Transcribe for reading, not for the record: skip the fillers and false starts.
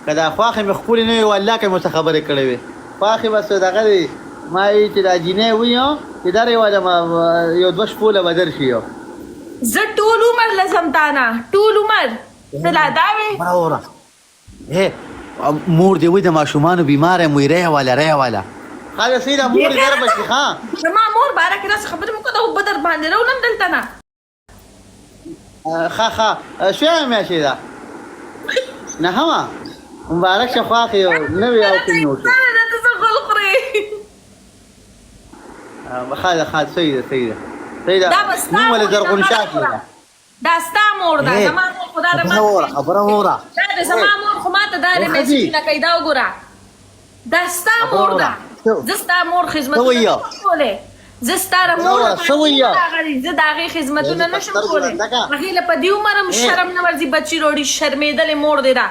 که دا خواښې مې ښکلې نه وي والله که مې ورته خبرې کړې وي خواښې بس دغه دی ما یې چې دا جینۍ وي چې درې واله ما یو دوه شپو له به درشي یو زه ټول عمر لزم تا نه ټول عمر ته لا دا وې وروره هే مور دې وي د ماشومانو بیمار یم وي ری والا ری والا خاله سي دا مور دې در بشي ها زما مور باره کې داسې خبرې مه کوه دا اوبه در باندې راوړم دلته نه ښه ښه شویمه میاشت ده نهمه مبارک شه خواښې یو نوی او کوم وشو ته څه غول خورې ښه ده ښه صحیح ده صحیح ده صحیح ده نوم ولې زرغون شاه کېده دا ستا مور ده زما مور خو دا د ما خبره وره دا د زما مور خو ماته دا د میسجونه کوي دا وګوره دا ستا مور ده زه ستا مور خدمتونه نشم کولی زه ستا د مور راغلی زه د هغې خدمتونه نشم کولی هغې له په دې عمر هم شرم نه ورځي بچي راوړي شرمېدلې مور دې ده.